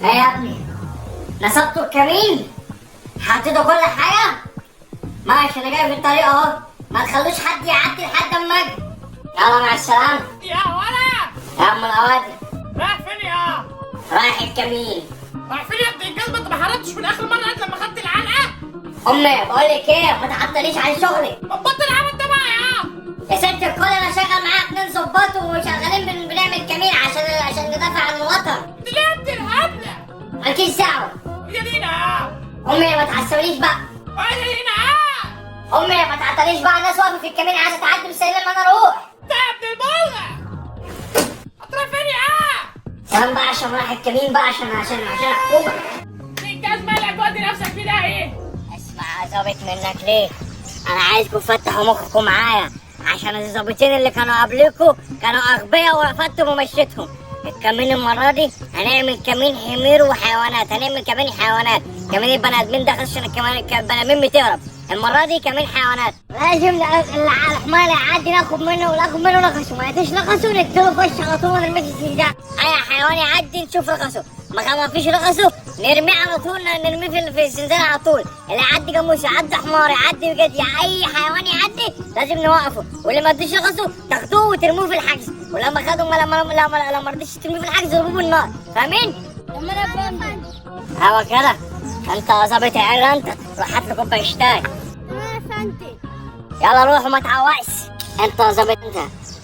ايه يا ابني؟ نصبتوا الكمين؟ حطيتوا كل حاجة؟ ماشي، انا جاي في الطريق اهو، ما تخلوش حد يعدي لحد اما اجي. يلا مع السلامة. يا ولا يا عم القوادي. رايح فين يا؟ رايح الكمين. رايح فين يا ابن الجزمة؟ انت ما هربتش من اخر مرة لما خدت العلقة؟ امي بقول لك ايه، ما تعطليش عن شغلي. ما تبطل عبط ده بقى يا. يا ست الكل، انا شغال معايا 2 ظباط وشغالين بنعمل كمين عشان ندافع عن الوطن. دي ليه يا ابن الهبلة؟ مالكيش دعوة. يا لينا. امي ما تعصبنيش بقى. يا لينا. امي ما تعطليش بقى، الناس واقفة في الكمين عايزة تعدي بالسليم لما انا اروح. انت يا ابن البلغة هتروح فين يا؟ سلام بقى، عشان رايح الكمين بقى، عشان عشان عشان الحكومة. الجزمة اللي هتودي نفسك في ده ايه؟ اسمع يا ظابط، منك ليه؟ انا عايزكم تفتحوا مخكم معايا، عشان الظابطين اللي كانوا قبلكم كانوا اغبياء ورفضتهم ومشيتهم. الكمين المرة دي هنعمل كمين حمير وحيوانات، هنعمل كمين حيوانات، كمين البني ادمين ده عشان كمان البني ادمين بتهرب. المرة دي كمين حيوانات، لازم الحمار اللي يعدي ناخد منه، وناخد منه رخصه، ما يعديش رخصه نديله في وشه على طول ونرميه في الزنزانة. اي حيوان يعدي نشوف رخصه، ما فيش رخصه نرميه على طول، نرميه في الزنزانة على طول. اللي يعدي جاموس، يعدي حمار، يعدي بجد، اي حيوان يعدي لازم نوقفه، واللي ما يديش رخصه تاخدوه وترموه في الحجز، ولما خدوا لما لما لما رضيش ترميه في الحجز ضربوه بالنار. فاهمين؟ تمام يا فندم. ايوه كده. انت ظابط عيال، انت روح هات لي كوباية شاي. تمام يا فندم. يلا روح وما تعوقش. انت ظابط، انت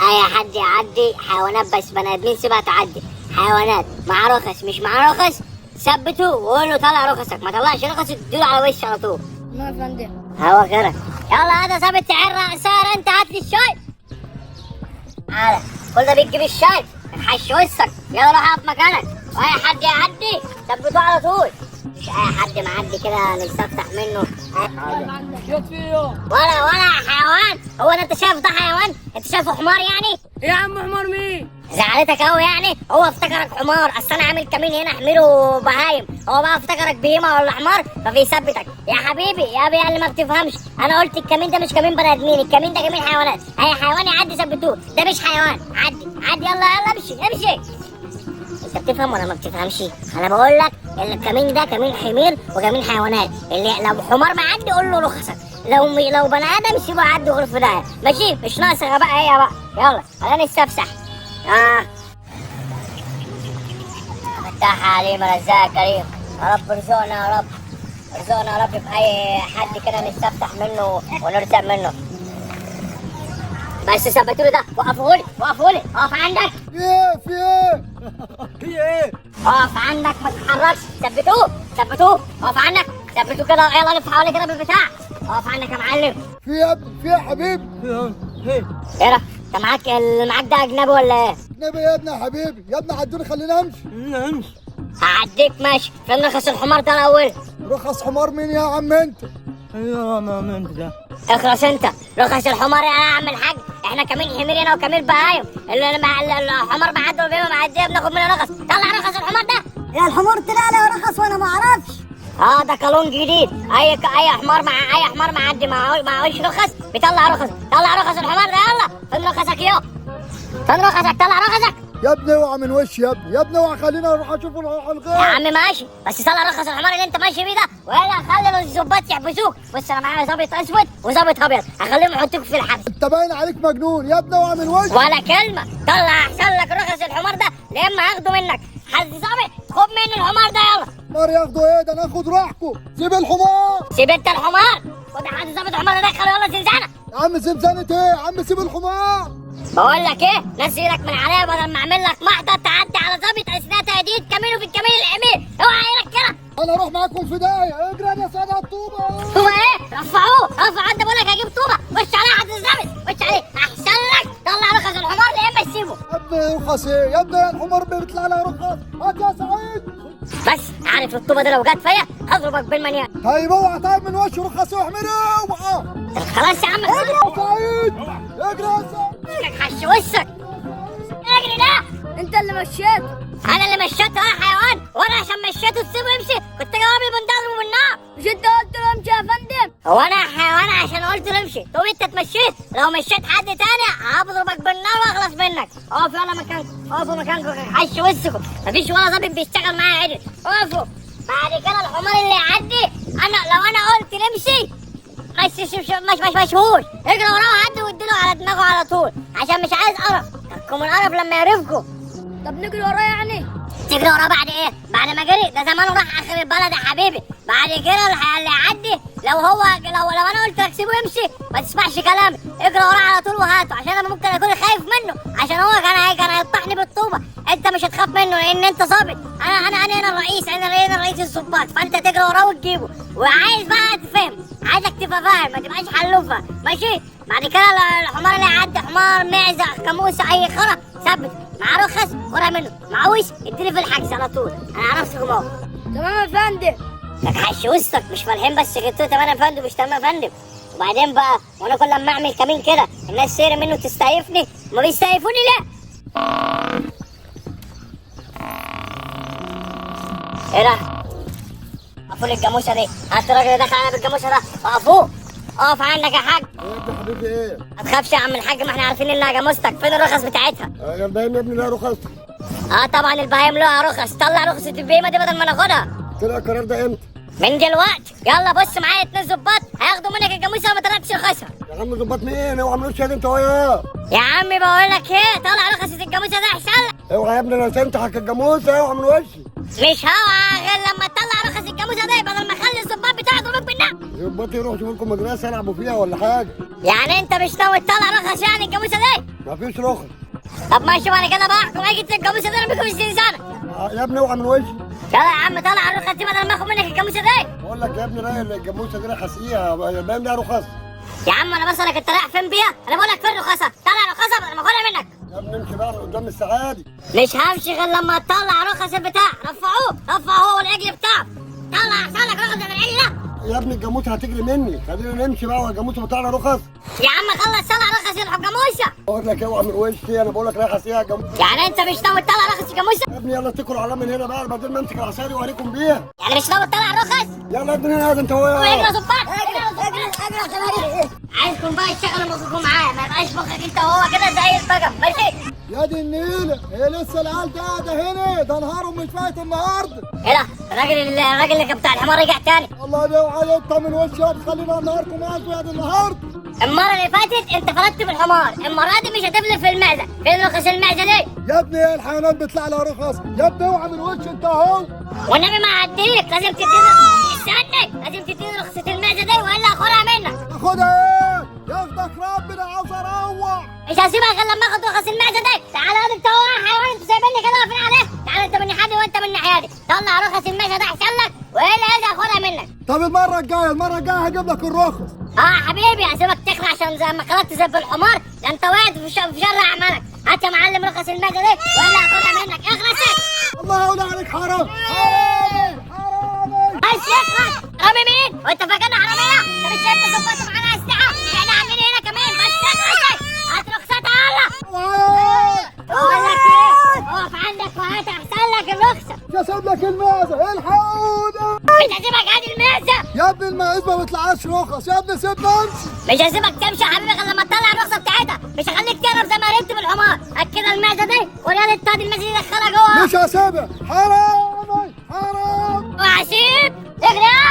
اي حد يعدي حيوانات بس، بني ادمين سيبها تعدي، حيوانات مع رخص مش مع رخص ثبته وقول له طلع رخصك، ما طلعش رخصك اديله على وشه على طول. تمام يا فندم. هو كده. يلا هذا ظابط عيال سهر، انت هات لي الشاي. تعالى كل ده بتجيب الشاي، حش وشك. يلا روح اقف مكانك، واي حد يعدي ثبتوه على طول، مش اي حد معدي كده نستفتح منه. ولا حيوان. هو ده انت شايف ده حيوان؟ انت شايفه حمار يعني؟ يا عم حمار مين؟ زعلتك قوي يعني؟ هو افتكرك حمار، اصل انا عامل كمين هنا حمير وبهايم، هو بقى افتكرك بهيمة ولا حمار فبيثبتك. يا حبيبي يا ابي اللي ما بتفهمش، انا قلت الكمين ده مش كمين بني ادمين، الكمين ده كمين حيوانات، اي حيوان يعدي ثبتوه، ده مش حيوان. عدي عدي، يلا يلا امشي امشي. انت بتفهم ولا ما بتفهمش؟ انا بقول لك الكمين ده كمين حمير وكمين حيوانات، اللي لو حمار معدي قول له رخصك، لو بني ادم سيبه يعدي غرفة ده، ماشي؟ مش ناقص غباء هي بقى. يلا خلينا نستفسح. فتح عليه مرزاق كريم، يا رب ارزقنا، يا رب ارزقنا يا رب بأي حد كده نستفتح منه ونرزق منه. بس ثبتوا لي ده، وقفوا لي وقفوا لي، اقف عندك. ايه في ايه؟ في ايه؟ اقف عندك ما تتحركش، ثبتوه ثبتوه، اقف عندك ثبتوه كده، يلا لف حوالي كده بالبتاع، اقف عندك يا معلم. في يا ابني، في يا حبيبي. ايه ده؟ انت معاك اللي معاك ده اجنبي ولا ايه؟ اجنبي يا ابني يا حبيبي، يا ابني عدوني خليني امشي. هعديك ماشي، فين رخص الحمار ده الاول؟ رخص حمار مين يا عم انت؟ اخرس انت، رخص الحمار يا عم الحاج، احنا كمين حمير هنا وكمين بهايم، اللي الحمار معدي والبهيمه معدية بناخد منه رخص، طلع رخص الحمار ده. يا الحمار طلع له رخص وانا ما اعرفش. ده قانون جديد، اي حمار مع اي حمار معدي معهوش رخص بيطلع رخص، طلع رخص الحمار ده، يلا فين رخصك يا؟ فين رخصك؟ طلع رخصك يا ابني، اوعى من وشي يا ابني، يا ابني اوعى، خلينا اروح اشوف الغير. يا عم ماشي، بس طلع رخص الحمار اللي انت ماشي بيه ده، والا خلي الظباط يحبسوك. بص انا معايا ظابط اسود وظابط ابيض، هخليهم يحطوك في الحبس. انت باين عليك مجنون يا ابني، اوعى من وشي. ولا كلمة، طلع احسن لك رخص الحمار ده، يا اما هاخده منك. حد ظابط خد مني الحمار ده، يلا. حمار ياخده ايه ده؟ انا اخد راحته. سيب الحمار. سيب انت الحمار، خد حد ظابط الحمار ده دخله يلا زنزانة. يا عم زنزانة ايه يا عم؟ سيب الحمار. بقول لك ايه، نزل ايدك من عليا بدل ما اعمل لك محضر تعدي على ظابط اثناء تهديد كمينة في الكمين الحمير، اوعى ايدك كده. انا اروح معاكم في داهية، اجري يا سعد على الطوبه. طوبة ايه؟ رفعوه رفعوه، انت بقول لك هجيب طوبة، خش عليها حد الظابط، خش عليه احسن لك. طلع رخص الحمار يا اما تسيبه. يا ابني رخص ايه يا ابني؟ الحمار بيطلع لها رخص. هات يا سعيد. بس عارف الطوبه دي لو جت فيا هضربك بالمنيال. طيب اوعى، طيب من وشه رخص يا حمير، اوعى. خلاص يا عم، اجري يا سعيد، اجري يا سعيد. حش وشك، اجري ده. انت اللي مشيته. انا اللي مشيته يا حيوان، وانا عشان مشيته تسيبه يمشي كنت جاوب البندق بالنار. مش انت قلت له امشي يا فندم؟ هو انا يا حيوان عشان قلت له امشي تقوم انت تمشيه؟ لو مشيت حد تاني هضربك بالنار واخلص منك. اقفوا يلا مكانكم، اقفوا مكانكم، حش وسكم، مفيش ولا ظابط بيشتغل معايا عدل، اقفوا. بعد كده الحمار اللي يعدي، انا لو انا قلت نمشي مش مش مش مشهوش، اجري وراه وعدي واديله على دماغه على طول، عشان مش عايز قرف، كم القرف لما يعرفكم. طب نجري وراه يعني؟ تجري وراه بعد ايه؟ بعد ما جري ده زمانه راح اخر البلد يا حبيبي. بعد كده اللي يعدي لو هو لو انا قلت لك سيبه يمشي ما تسمعش كلامي، اجري وراه على طول وهاته، عشان انا ممكن اكون خايف منه، عشان هو كان هيطحني بالطوبه. انت مش هتخاف منه لان انت ظابط، انا انا انا هنا الرئيس، انا هنا رئيس الظباط، فانت تجري وراه وتجيبه. وعايز بقى تفهم، عايزك تبقى فاهم، ما تبقاش حلوفه، ماشي؟ بعد كده الحمار اللي يعدي، حمار معزة كاموسه اي خرا، ثبت مع رخص خدها منه، معوش اديني في الحجز على طول، انا عرفتكم اهو. تمام يا فندم. ما تحش وسطك، مش فالحين بس غيرتوا تمام يا فندم مش تمام يا فندم. وبعدين بقى وانا كل لما اعمل كمين كده الناس سير منه تستهيفني، ما بيستهيفوني ليه؟ ايه ده؟ وقفوا لي الجاموسة دي، هات الراجل اللي دخل علينا بالجاموسه ده، وقفوه. اقف عندك يا حاج. ايه يا حبيبي ايه؟ ما تخافش يا عم الحاج، ما احنا عارفين انها جاموستك، فين الرخص بتاعتها؟ يا البهيم يا ابني لها رخص. اه طبعا البهايم لها رخص، طلع رخصة البهيمة دي بدل ما ناخدها. طلع القرار ده امتى؟ من دلوقتي. يلا بص معايا 2 ظباط هياخدوا منك الجاموسة لو ما طلعتش رخصها. يا عم ظباط مين؟ اوعى من وشك انت وياه. يا عمي بقول لك ايه، طلع رخصة الجاموسة ده احسن لك. اوعى يا ابني انا سنتحك الجاموسة، اوعى من وشي. مش هوعى غير لما تطلع رخص الجاموسة دي، بدل ما اخلي الظباط بتاعك يضربوك بالنار. ظباط يروحوا يشوفوا لكم مدرسه يلعبوا فيها ولا حاجة. يعني انت مش ناوي تطلع رخص يعني الجاموسة دي؟ مفيش رخص. طب ماشي، وانا كده بحكم اجي الجاموسة دي ارميكم في الزنزانة. يا ابني اوعى من وشي. يلا يا عم طلع الرخص دي بدل ما اخد منك الجاموسة دي. بقول لك يا ابني رايح الجاموسة دي رايح اسقيها، البهيم لها رخص. يا عم انا بسألك انت رايح فين بيها؟ انا بقول لك فين رخصها؟ طلع رخصها بدل ما اخدها منك. يا ابني امشي بقى قدام السعادي. مش همشي غير لما تطلع رخص البتاع، رفعوه، رفعوه هو والعجل بتاعه. طلع احسن لك رخص العجل ده. يا ابني الجاموسة هتجري مني، خلينا نمشي بقى والجاموسه بتاعنا رخص. يا عم خلص طلع رخص الجاموسة. بقول لك اوعى من وشي، انا بقول لك رايح اسقيها الجاموسة. يعني انت مش ناوي تطلع رخص الجاموسة؟ يا ابني يلا اتكلوا على من هنا بقى، بعدين ما امسك العصاية دي واريكم بيها. يعني مش ناوي تطلع رخص؟ يلا يا ابني هنا انت وياه. واجري ظباط، اجري اجري. عايزكم بقى تشغلوا مخكم معايا، ما يبقاش مخك انت وهو كده زي البقر، ماشي؟ يا دي النيله، هي لسه العيال دي قاعدة هنا؟ ده نهارهم مش فايت النهارده. ايه ده؟ الراجل اللي كان بتاع الحمار رجع تاني. الله ده اوعى انت من وشي، خلينا نهاركم اسود النهارده. المرة اللي فاتت انت فلتت بالحمار، المرة دي مش هتفلت في المعزة، فين رخص المعزة دي؟ يا ابني ايه الحيوانات بيطلع لها رخص؟ يا ابني اوعى من وشي انت اهو. والنبي ما هعديك، لازم تديني، استني، لازم تديني رخصة المعزة دي والا هاخدها منك. اخدها ايه؟ ياخدك ربنا، عاوز اروح. مش هسيبها غير لما اخد رخص المعزة دي. تعالى يا انت هو يا حيوان، انتوا سايبيني كده واقفين عليه. تعالى انت من ناحيتي وانت من ناحيتي، طلع رخص المعزة ده احسن لك والا اجي اخدها منك. طب المرة الجاية، المرة الجاية هجيب لك الرخص. اه حبيبي هسيبك تخلع عشان زي ما خلطت زي بالحمار، ده انت وقعت في شر اعمالك. هات يا معلم رخص المعزة دي والا هاخدها منك. اخلص. الله يقول عليك حرام حرامي حرامي. بس اخلص. حرامي مين؟ وانت فاكرنا حرامية؟ انت مش شايف ظباط معانا اسلحة؟ احنا عاملين هنا كمان. بس اخلص، هات رخصتها يلا. بقول لك ايه؟ اقف عندك وهات احسن لك الرخصة. مش هسيب لك المعزة، الحقوني. مش هسيبك، هات المعزة. يا ابني المعزة ما بتطلعش رخص، يا ابني سيبني امشي. مش هسيبك تمشي يا حبيبي غير لما تطلع الرخصة بتاعتها، مش هخليك تهرب زي ما هربت بالحمار. هات كده المعزة دي ويا ريت المعزة دي دخلها جوه. مش هسيبها، حرامي حرام. وعسيب اجري.